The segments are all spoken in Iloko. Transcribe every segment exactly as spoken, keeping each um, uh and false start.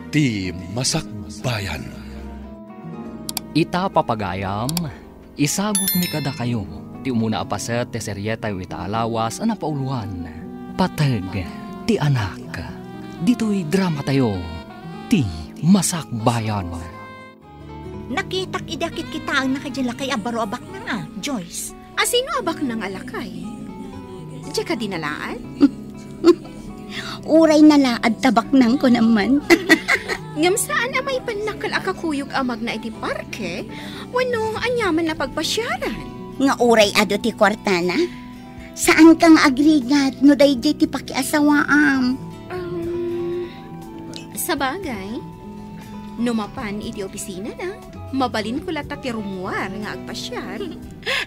Ti Masakbayan. Ita, papagayam, isagutmi kadakayo ti umuna a paset ti serietayo ita a lawas a napauloan, Pateg ti Anak. Ditoy dramatayo, Ti Masakbayan. Nakitak idi akitkitaenna kadi lakay a baro a baknang a, Joyce. A sino a baknang a lakay? Diay kadi nalaad? Uray nalaad ta baknangko naman. Ngem saan a maipannakkel a kakuyog a magna iti parke wenno aniaman a pagpasiaran? Nga uray adu ti kuartana? Saanka nga agrigat no daydiay ti pakiasawaam? Um, sabagay, no mapan iti opisinana, mabalinko latta ti rummuar nga agpasiar.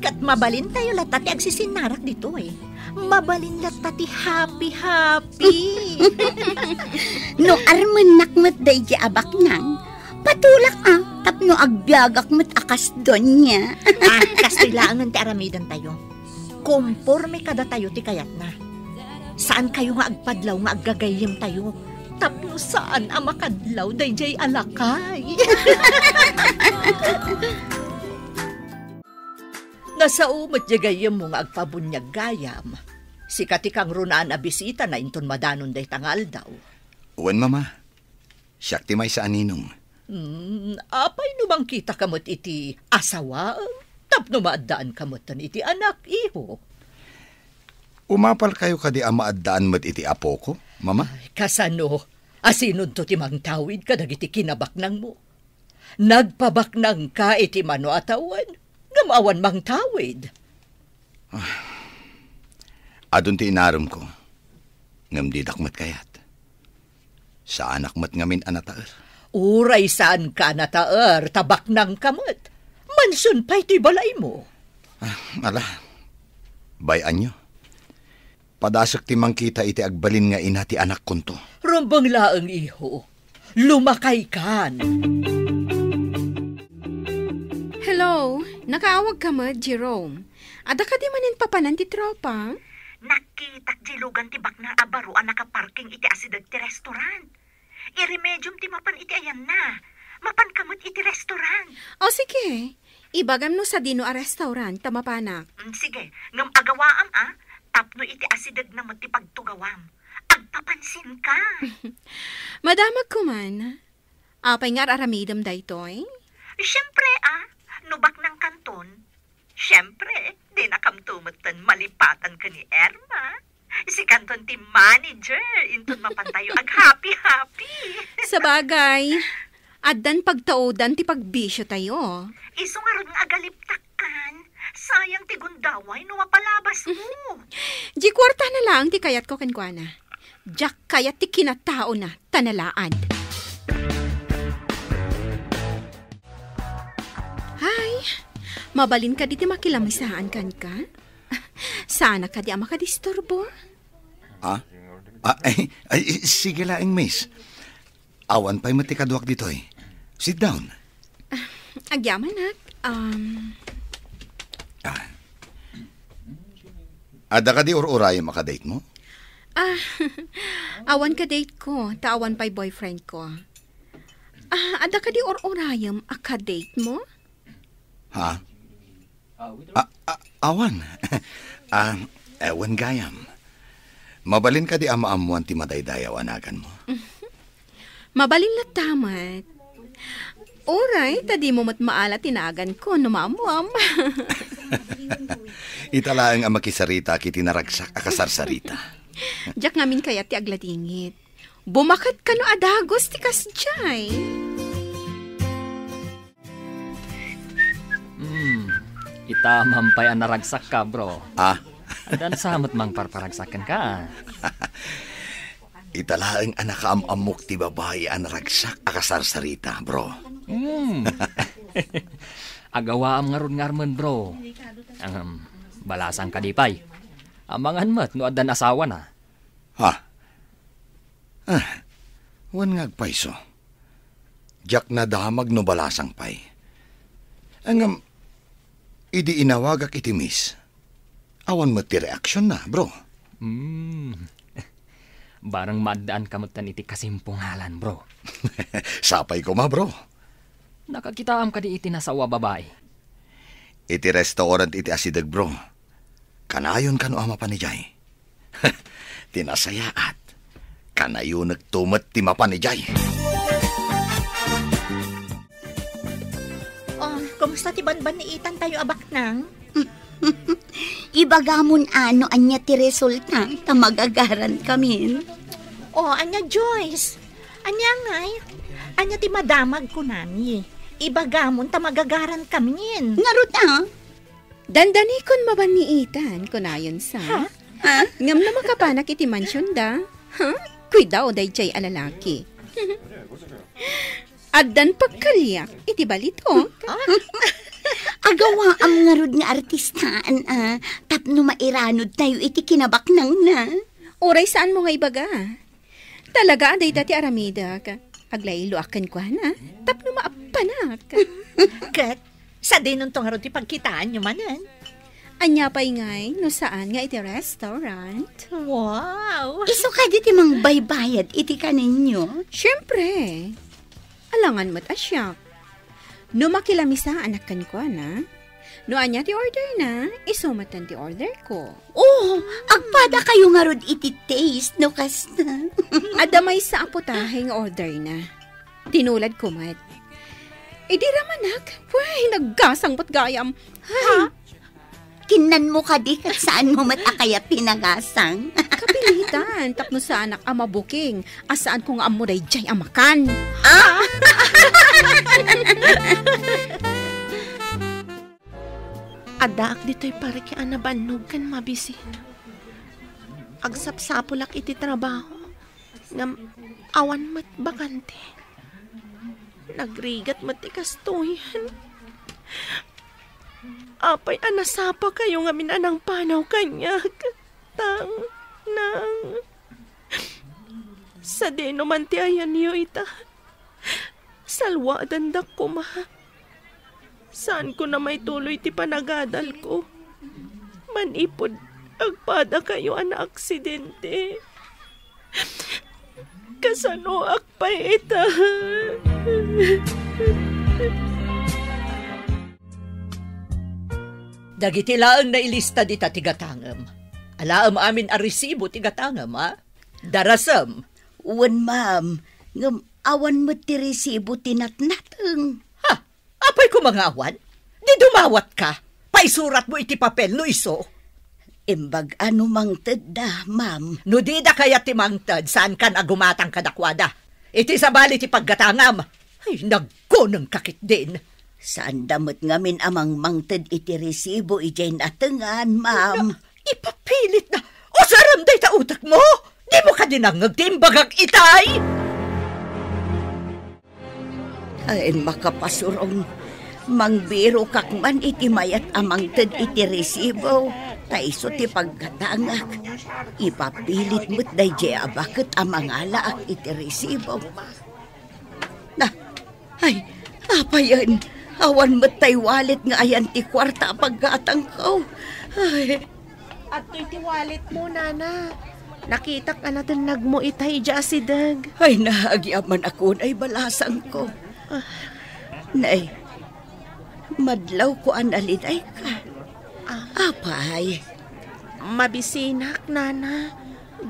Ket mabalintayo latta ti agsisinnarak ditoy. Mabalin latta ti happy-happy. No armennak met daydiay a baknang, patulak a, tapno agbiagak met a kas doña. Ah, kastoy laengen ti aramidentayo. Komporme kadatayo ti kayatna. Saankayo nga agpadlaw nga aggagayyemtayo tapno saan a makadlaw daydiay a lakay. Nasao met diay gayyemmo nga agpabuniag gayam. Sika ti kangrunaan a bisitana inton madanon dayta nga aldaw. Wen, Mama. Siak ti maysa a ninong. Hmm, apay no mangkitaka met iti asawaem tapno maaddaanka metten iti anak, iho? Umapalkayo kadi a maaddaan met iti apoko, Mama? Ay, kasano? Asinonto ti mangtawid kadagiti kinabaknangmo? Nagpabaknangka iti mano a tawen, ngem awan mangtawid. Ah, adun ti inaremko, ngem didak met kayat. Saanak met ngamin a nataer. Uray saanka a nataer, ta baknangka met. Mansion pay toy balaymo. Ah, ala, bay-anyo. Padasek ti mangkita iti agbalin nga ina ti anakkonto. Rumbeng laeng, iho. Lumakaykan. Hello, nakaawagka met, Jerome? Adda kadi manen papanan ti tropa? Nakitak diay lugan ti baknang a baro a nakaparking iti asideg ti restaurant. Iremediom ti mapan iti ayanna. Mapanka met iti restaurant. O, sige. Ibagam no sadino a restaurant ta mapanak. Mm, sige. Ngem agawaam, a, tapno iti asidegna met ti pagtugawam. Agpapansinka. Madamagko man. Apay nga ar-aramidem daytoy? Siempre, a, no baknangkanton, siempre, dinakamto metten malipatan ken ni Irma. Sikanton ti manager, inton mapantayo aghappy-happy. Sabagay, addan pagtaudan ti pagbisiotayo. Isu ngarud nga agaliptakkan. Sayang ti gundaway no mapalabasmo. Diay kuartana laeng ti kayatko kenkuana. Diak kayat ti kinataona, ta nalaad. Hay, mabalin kadi ti makilamisaan kenka? Saanak kadi a makadisturbo? Ah? Ah, ay, ay, sige laeng, miss. Awan pay met ti kaduak ditoy. Sit down. Ah, agyamanak. Um, Ah. Adda kadi ur-urayem a kadate mo? Ah, awan kadate ko, ta awan pay boyfriend ko. Ah, adda kadi ur-urayem a kadate mo? Ha? Ah, ah, awan. Ah, eh, wen gayam. Mabalin kadi a maammoan ti madaydayaw a naganmo? Mabalin latta met. Uray, ta dimo met maala ti naganko no maammoam. Ita laeng a makisaritaak iti naragsak a kasarsarita. Diak ngamin kayat ti agladingit. Bumaket kano a dagus ti kasdiay. Hmm, ita man pay a naragsakka, bro. Ah? Addan sa met mangparparagsak kenka, ah. Ita laeng a nakaam-ammok ti babai a naragsak a kasarsarita, bro. Hmm. Agawaam ngarud nga armen, bro. Ahem, balasang kadi pay. Amangan met no addan asawana. Ha? Ah, wen nga agpayso. Diak nadamag no balasang pay. Ngem, idi inawagak iti miss, awan met ti reaksionna, bro. Hmm. Bareng maaddaanka metten iti kasimpungalan, bro. Sapay koma, bro. Nakakitaam kadi iti nasawa babai? Iti restaurant iti asideg, bro. Kanayon kano a mapan idiay? Ti nasayaat, kanayonekto met ti mapan idiay. Oh, kumusta ti banbanniitan tayo a baknang? Ibagamon a no ania ti resulta ta magagarankamin. Oh, ania, Joyce? Ania ngay? Ania ti madamag kunami? Ibagamon ta magagarankamin. Ngarud a? Dandanikon mabanniitan, kunayon sa. Ha? Ha? Ngem no makapanak iti mansionda, ha? Kuidao daydiay a lalaki. Addan pagkaliak iti balitok. Ah? Agawaam ngarud nga artistaan a tapno mairanod tayo iti kinabaknangna. Uray saanmo nga ibaga. Talaga a dayta ti aramidek. Aglayloak kenkuana tapno maappanak. Ket sadinonto ngarud ti pagkitaanyo manen? Ania pay ngay no saan nga iti restaurant? Wow! Isu kadi ti mangbaybayad iti kaninyo? Siempre. Alangan met a siak. No makilaamisaanak kenkuana, no ania ti orderna, isu metten ti orderko. Oh, agpadakayo ngarud iti taste no kasta. Adda maysa a putahe nga orderna. Tinuladko met. Idi ramanak, way, naggasang met gayam. Ay. Ha? Kinnanmo kadi ket saanmo met a kayat ti nagasang? Kapilitan, tapno saanak a mabuking, a saanko nga ammo daydiay a makan. Ah! Addaak ditoy parke a nabannog ken mabisin. Agsapsapulak iti trabaho. Ngem awan met bakante. Nagrigat met ti kastoyen. Apay a nasapakayo ngamin a nangpanaw kaniak? Tang, nang. Sadino man ti ayanyo ita? Salwadandak koma. Saanko na maituloy ti panagadalko. Manipud agpadakayo a naaksidente. Kasanoak pay ita? Dagiti laeng nailista dita ti gatangem. Alaem amin a resibo ti gatangem, a? Darasem. Wen, ma'am. Ngem awan met ti resibo ti natnateng. Ha? Apay koma nga awan? Di dumawatka. Paisuratmo iti papel no isu. Imbag a no mangtedda, ma'am. No dida kayat ti mangted, saankan a gumatang kadakuada. Iti sabali ti paggatangam. Ay, nagkunengka ketdin. Saanda met ngamin a mangmangted iti resibo idiay natengan, ma'am. Ipapilit na. Usarem dayta utekmo. Dimo kadi nangngeg ti imbagak itay? Ay, makapasurong. Mangbirokak man iti mayat a mangted iti resibo, ta isu ti paggatangak. Ipapilit met daydiay a baket a mangalaak iti resibo. Na, ay, apayen, awan met tay wallet nga ayan ti kuarta a paggatangko. Ay. Adtoy ti walletmo, nana. Nakitak a natennagmo itay idiay asideg. Ay, naagyaman ako, nay balasangko. Ah. Nay, madlawko a nalidayka. Ah. Apay? Mabisinak, nana.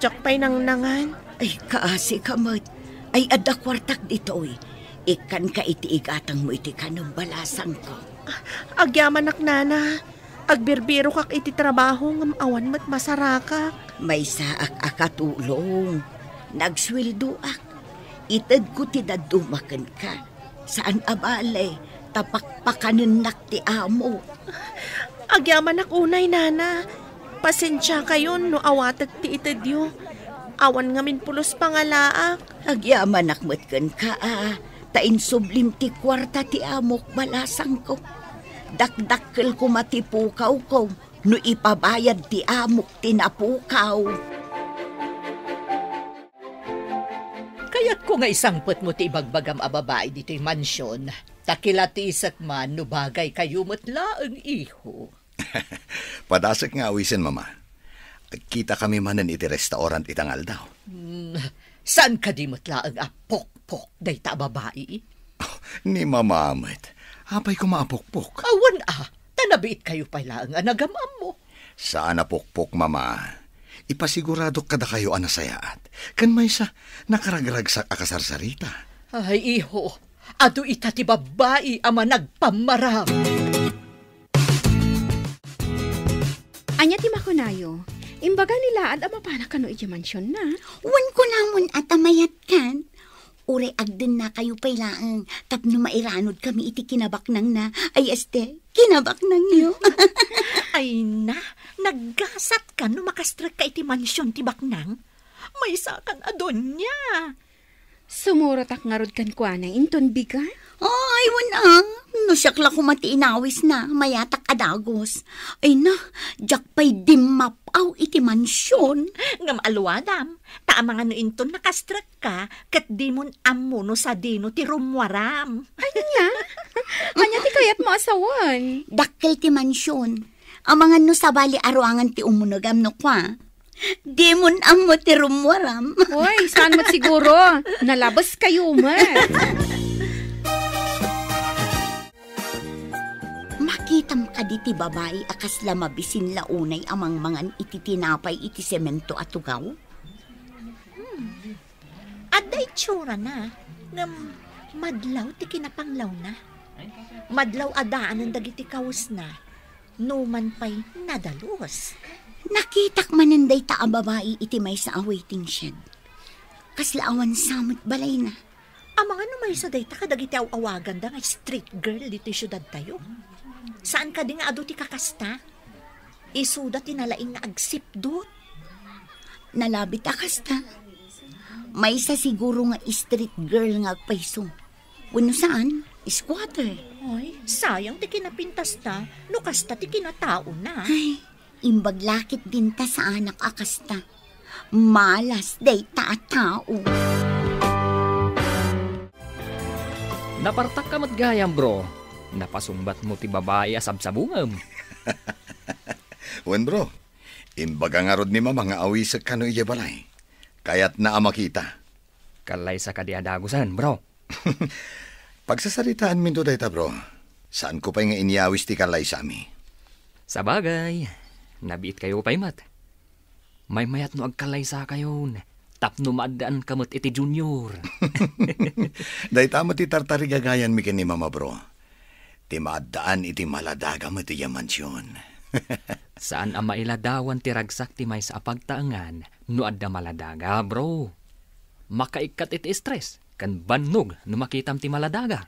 Diak pay nangnangan. Ay, kaasi ka met. Ay, adda kuartak ditoy. Ikkanka iti igatangmo iti kanem, balasangko. Ah, agyamanak, nana. Agbirbirokak iti trabaho ngem awan met masarakak. Maysaak a katulong. Nagsueldoak. Itedko ti dadduma kenka. Saan a bale, ta pakpakanennak ti amo. Agyamanak unay, nana. Pasensiakayon no awatek ti itedyo. Awan ngamin pulos pangalaak. Agyamanak met kenka, a, ta insublim ti kuarta ti amok, balasangko. Dakdakkel koma ti pukawko no ipabayad ti amok ti napukaw. Kayatko nga isangpetmo ti ibagbagam a babai ditoy mansion, ta kilatisek man no bagaykayo met laeng, iho. Padasek nga awisen, Mama. Agkitakami manen iti restaurant ita nga aldaw. Hmm, saan kadi met laeng a pokpok dayta a babai? Oh, ni Mama met. Apay koma a pokpok? Awan a, ta nabiit kayo pay laeng a nagam-ammo. Saan a pokpok, Mama. Ipasiguradok kadakayo a nasayaat. Ken maysa, nakaragragsak a kasarsarita. Ay, iho, adu ita ti babbai a managpammaram. Ania ti makunayo? Imbaga ni Laad a mapana kano idiay mansionna? Wen kunamon a ta mayatkan. Uray agdennakayo pay laeng tapno mairanudkami iti kinabaknangna. Ay, este, kinabaknangyo. Ay na, naggasatkan no makastrekka iti mansion ti baknang. Maysakan a donia. Sumurotak ngarud kenkuana inton bigat. Ay, wen a. No siak la koma ti inawisna, mayatak a dagus. Ay na, diak pay dimmap-aw iti mansion. Ngem alwadam, ta amangan no inton nakastrekka, ket dimon ammo no sadino ti rummuaram. Ania? Ania ti kayatmo a sawen? Dakkel ti mansion. Amangan no sabali a ruangan ti umunegam no kua. Dimon ammo ti rummuaram. Oy, saan met siguro? Nalabes kayo met. Makitam kadi ti babai a kasla mabisin la unay a mangmangan iti tinapay iti semento a tugaw? Hmm. Adda itsurana, ngem madlaw ti kinapanglawna. Madlaw a daanen dagiti kawesna, numan pay nadalus. Nakitak manen dayta a babai iti maysa a waiting shed. Kasla awan sa met balayna. Amangan no maysa dayta kadagiti aw-awaganda nga street girl ditoy siudadtayo. Saan kadi nga adu ti kakasta? Isuda ti nalaing nga agsipdut. Nalabit a kasta. Maysa siguro nga street girl nga agpayso. Wenno saan, squatter. Ay, sayang ti kinapintasta, no kasta ti kinataona. Ay, imbag la ketdin ta saanak a kasta. Malas dayta a tao. Napartakka met gayam, bro. Napasungbatmo ti babai a sabsabungem. Wen, bro. Imbaga ngarud ni Mama nga awisek kano idiay balay. Kayatna a makita. Kallaysa kadi a dagusen, bro? Pagsasaritaanminto dayta, bro. Saanko pay nga inyawis ti kallaysami. Sabagay, nabiitkayo pay met. Maymayat no agkallaysakayon, tapno maaddaanka met iti Junior. Dayta met ti tartarigagayanmi ken ni Mama, bro. Ti maaddaan iti maladaga met idiay mansion. Saan a mailadawan ti ragsak ti maysa a pagtaengan no adda maladaga, bro. Makaikkat iti stress ken bannog no makitam ti maladaga.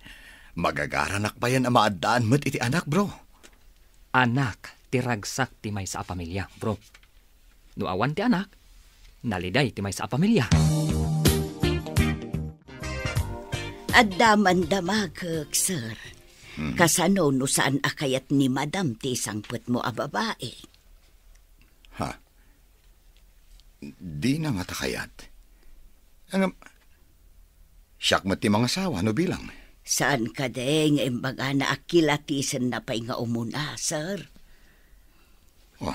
Magagaranak payen a maaddaan met iti anak, bro. Anak ti ragsak ti maysa a pamilia, bro. No awan ti anak, naliday ti maysa a pamilia. Adda man damagek, sir. Hmm. Kasano no saan a kayat ni Madam ti isangpetmo a babai? Ha? Dina ngata kayat. Ngem, siak met ti mangasawa no bilang. Saan kadi nga imbagana a kilatisenna pay nga umuna, sir? Oh,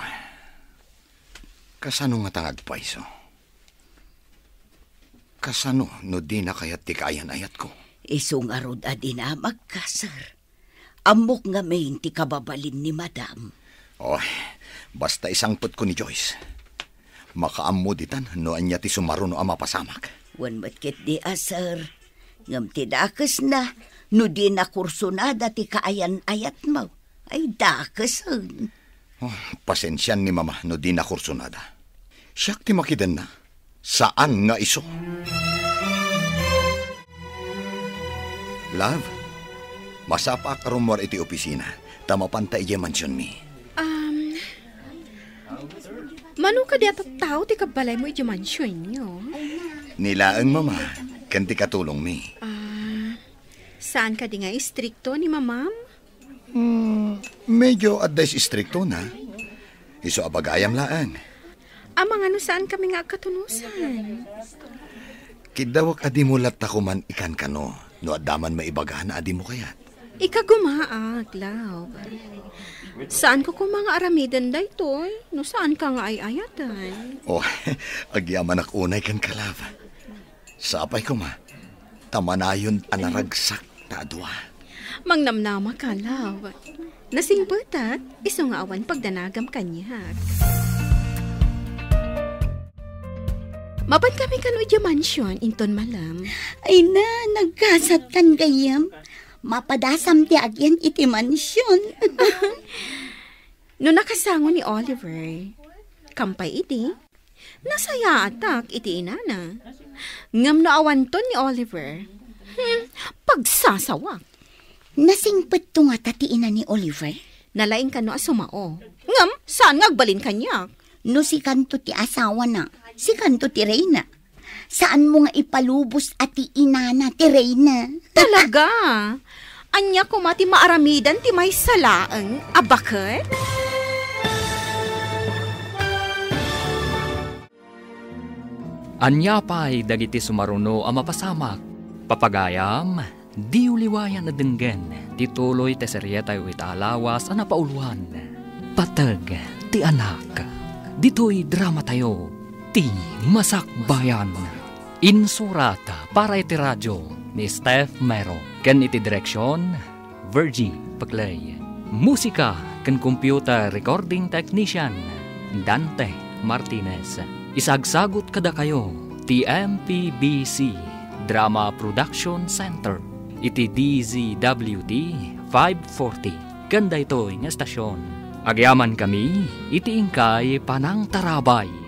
kasano ngata nga agpayso? Kasano no dina kayat ti kaayan-ayatko? Isu ngarud a dinamagka, sir. Ammok ngamin ti kababalin ni Madam. Oh, basta isangpetko ni Joyce. Makaammo ditan no ania ti sumaruno a mapasamak. Wen met ketdi a, sir. Ngem ti dakesna, no dina kursunada ti kaayan-ayatmo, ay dakesen. Oh, pasensian ni Mama no dina kursunada. Siak ti makidenna. Saan nga isu. Love, masapaak a rummuar iti opisina, ta mapanta idiay mansionmi. Um, mano kadi a tattao ti kabbalaymo idiay mansionyo? Ni laeng, Mama, ken ti katulongmi. Ah, saan kadi nga istrikto ni Mamam? Hmm, medyo adda istriktona. Isu a bagayam laeng. Amangan no saankami nga agkatunosan? Kiddawek a dimo latta koman ikankano no adda man maibagana a dimo kayat. Ikagumaak, love. Saanko koma nga aramiden daytoy, no saanka nga ay-ayatan. Oh, agyamanak unay kenka, love. Sapay koma, ta manayon a naragsak ta a dua. Mangnamnamaka, love. Nasingpetak, isu nga awan pagdanagam kaniak. Mapan kami kano idiay mansion, inton malem. Ay na, nagkasatkan gayyem. Mapadasam ti agyan iti mansion. No nakasango ni Oliver, kampay idi, nasayaatak iti inana. Ngem no awanton ni Oliver, hmm, pagsasawak. Nasingpetto ngata ti ina ni Oliver? Nalaing kano a sumao. Ngem, saan nga agbalin kaniak? No sikanto ti asawana, sikanto ti reyna. Saanmo nga ipalubos a ti inana ti reyna. Talaga? Ania koma ti maaramidan ti maysa laeng a baket? Ania pay dagiti sumaruno a mapasamak? Papagayam, diyo liwayan a denggen ti tuloy ti serietayo ita a lawas a napauluan, Pateg ti Anak. Ditoy dramatayo, Ti Masakbayan. Insurat para iti radio ni Steph Mero ken iti direksion, Virgie Peclay. Musika ken computer recording technician, Dante Martinez. Isagsagut kadakayo ti M P B C Drama Production Center iti D Z W T five forty ken daytoy nga estasion. Agyamankami iti inkay panangtarabay.